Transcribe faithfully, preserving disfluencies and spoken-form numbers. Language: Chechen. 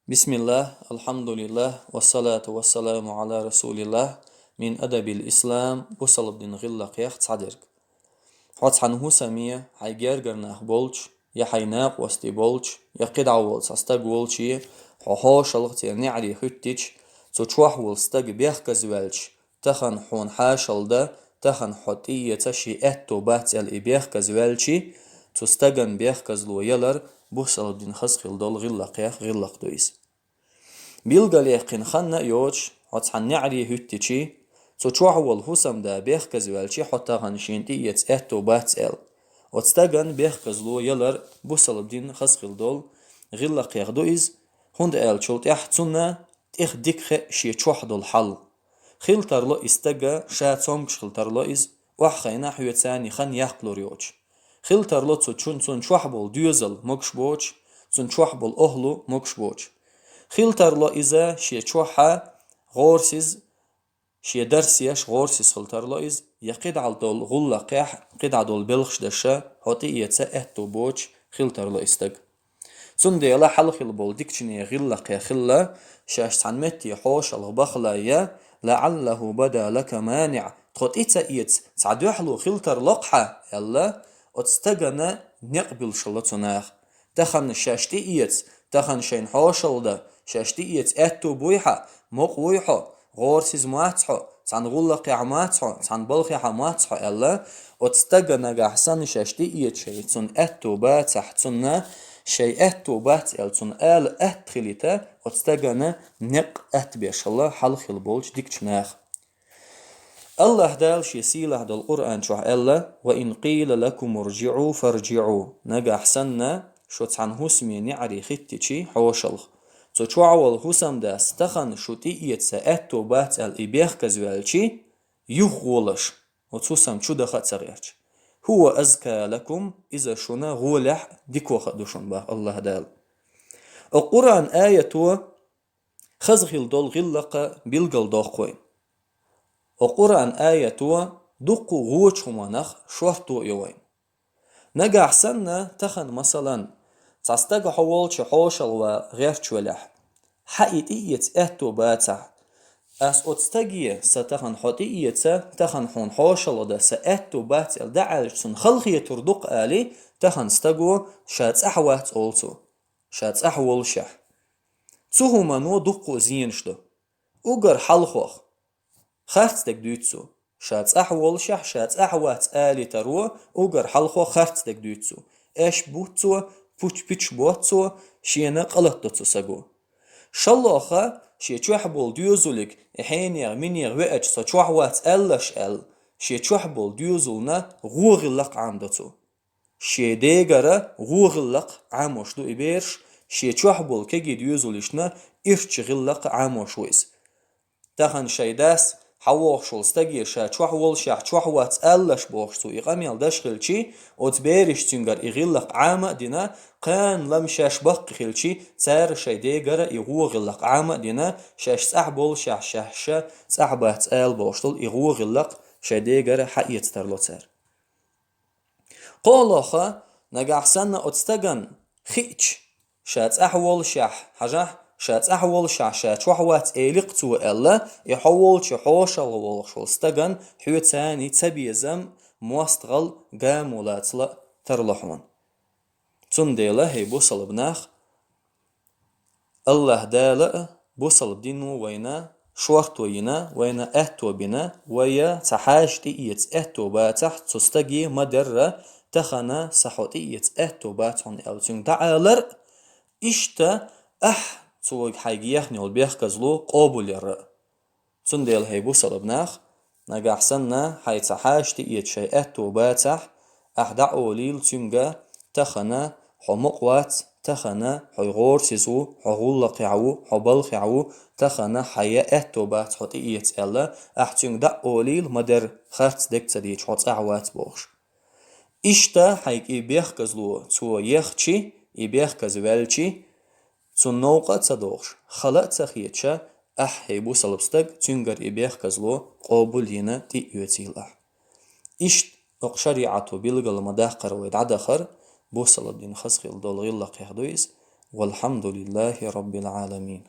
بسم الله، الحمد لله، والصلاة والسلام على رسول الله. من آداب الإسلام, бусалба дина гӀиллакхех цхьадерг. Хьо цхьан хӀусаме, хьай гергара нах болча, е хьай накъостий болча, е кхидӀа вола цхьа стаг волче, хьо хьошалгӀа церан неӀаре хӀуьттича, цу чохь волу стаг бехказаваьлча, тахана хьуна хьошалгӀа дан, тахана хьо тӀеэца шен аьтто бац аьлла и бехказаваьлча, цу стагана бехказло ялар бусалба дина хаза хила долу гӀиллакхех гӀиллакх ду иза. Билгалъяьккхина хан а йоцуш, хьо цхьан неӀаре хӀуьттича, цу чохь волу хӀусамда бехказаваьлча, хьо тахана шена тӀеэца аьтто бац аьлла, оцу стагана бехказло ялар бусалба дина хаза хила долу гӀиллакхех ду иза, хӀунда аьлча цул тӀаьхьа цунна тӀех дика хаа шен чохь долу хьал. Хила тарло и стаг, ша цомгуш хила тарло иза, охьахайна хьоьца хан яккхалур йоцуш. Хила тарло цу чун, цунна чохь болу доьзал могуш боцуш, цунна чохь болу охӀла могуш боцуш. Хила тарло иза шен чохь гӀорасиз, шен дарсеш гӀорасиз хила тарло иза, я кхидӀа долу гӀуллакхехь, кхидӀа долу белхаш деш, хьо тӀеэца аьтто боцуш хила тарло и стаг. Цундела хьалха хила болу дикачу нехан гӀиллакхех хилла, шаьш цхьана метте хьошалгӀа бахале, لعله بدا لك مانع, тхо тӀе ца эца цхьа дуьхьало хила тарло-кх хьан, аьлла, оцу стагана некъ буьллуш хилла цу наха. Тахана шаьш тӀеэца, тахана шайна хьошалгӀа дан, шаьш тӀеэца аьтто буй хьан, мукъа вуй хьо, гӀорасиз моьтту хьо, цхьана гӀуллакхехь моьтту хьо, цхьана балхехь моьтту хьо аьлла, оцу стага нагахь санна шаьш тӀеэца шайн цунна аьтто бацахь, цунна шайн аьтто бац аьлла цунна ала атта хилийта, оцу стагана некъ атта беш хилла хьалха хила болчу дикачу наха. АллахӀ Дала Шен сийлахь долу Къуръан чохь аьлла: وإن قيل لكم ارجعوا فارجعوا. Нагахь санна, шу цхьана хӀусаме неӀаре хӀиттича хьошалгӀа, цу чохь волу хӀусамдас тахана шу тӀеэца аьтто бац аьлла и бехказаваьлча, юхагӀолаш, оцу хӀусам чу даха а ца гӀерташ. هو أزكى لكم, иза шуна гӀолехь дикох а ду шуна, боху АллахӀ Дала. Оцу Къуръан аято хаза хила долу гӀиллакх билгалдоккху вайна. Оцу Къуръан аято дуккха а гӀочу хӀуманах шорто а йо вайна. Нагахь санна, тахана, масалан, цхьа стаг хьо волчу хьошалгӀа гӀерташ велахь, хьан и тӀеэца аьтто бацахь, ас оцу стаге сан тахана хьо тӀеэца, тахана хьуна хьошалгӀа дан сан аьтто бац аьлла дӀааьлча, цунна халахетар ду-кх алий, тахана стаго ша цӀахь вац олу цо, ша цӀахь воллушехь. Цу хӀумано дуккха а зенаш ду. Уггар хьалхох харц дерг дуьйцу цо. Ша цӀахь воллушехь, ша цӀахь вац алийтаро уггар хьалхох харц дерг дуьйцу цо. Эш буц цо, пуч-пуч боц цо, шена къа латадо цу саго. ШолгӀа, шен чохь болу доьзалиг, и хьенех, минех веача со чохь вац алалаш аьлла, шен чохь болу доьзална гӀо гӀиллакх Ӏамадо цо. Шен дегара гӀо гӀиллакх Ӏамош ду и бераш, шен чохь болу кегий доьзалшна ирча гӀиллакх Ӏамош ву иза. Тахана шайн дас, хьан вохуш волу стаге ша чохь воллушехь чохь вац алалаш бохуш цо и къамел деш хилча, оцу бераша цуьнгара и гӀиллакх Ӏама а дина, кхана лам шаьш баккхий хилча, цара шайн дегара и гӀо гӀиллакх Ӏама а дина, шаьш цӀахь боллушехь шаьш цӀахь бац ала бохуш долу и гӀо гӀиллакх шайн дегара хьаэца тарло цара. КхоалгӀа, нагахь санна оцу стагана хиъча, ша цӀахь воллушехь, хьажахь, ша цӀахь воллушехь ша чохь вац элира-кх цо аьлла, и хьо волчу хьошалгӀа волуш волу стагана хьоьца ца безам, мостагӀалла, гамо лацала тарло хьуна. Цундела, хӀей бусалба нах, АллахӀ Дала а, бусалба дино вайна шорто йина, вайна аьтто бина, вай цхьа хьаьжа тӀеэца аьтто бацахь, цу стаге ма-дарра, тахана сан хьо тӀеэца аьтто бац хьуна аьлла цуьнга дӀаалар а, иштта ахь цо хьайга ехна йолу бехказло къобалъяр а. Цундела, хӀей бусалба нах, нагахь санна хьайца хьаьжа тӀеэца шайн аьтто бацахь, ахь дӀаолийла цуьнга: тахана хьо мукъа вац, тахана хьо гӀорасиз ву, хьо гӀуллакхехь ву, хьо балхехь ву, тахана хьан аьтто бац хьо тӀеэца аьлла, ахь цуьнга дӀаолийла ма-дарра, харц дерг ца дийцича, хьо цӀахь вац бохуш. Иштта хьайга и бехказло цо ехча, и бехказа ваьлча, цунна новкъа а ца дохуш, хала а ца хеташ, ахь, хӀей бусалба стаг, цуьнгара и бехказло къобалйина тӀе а оьцийла ахь. Иштта окху шариӀато билгал ма-даккхара вай дӀадахар, бусалба дина хаза хила долу гӀиллакхех ду иза, والحمد لله رب العالمين.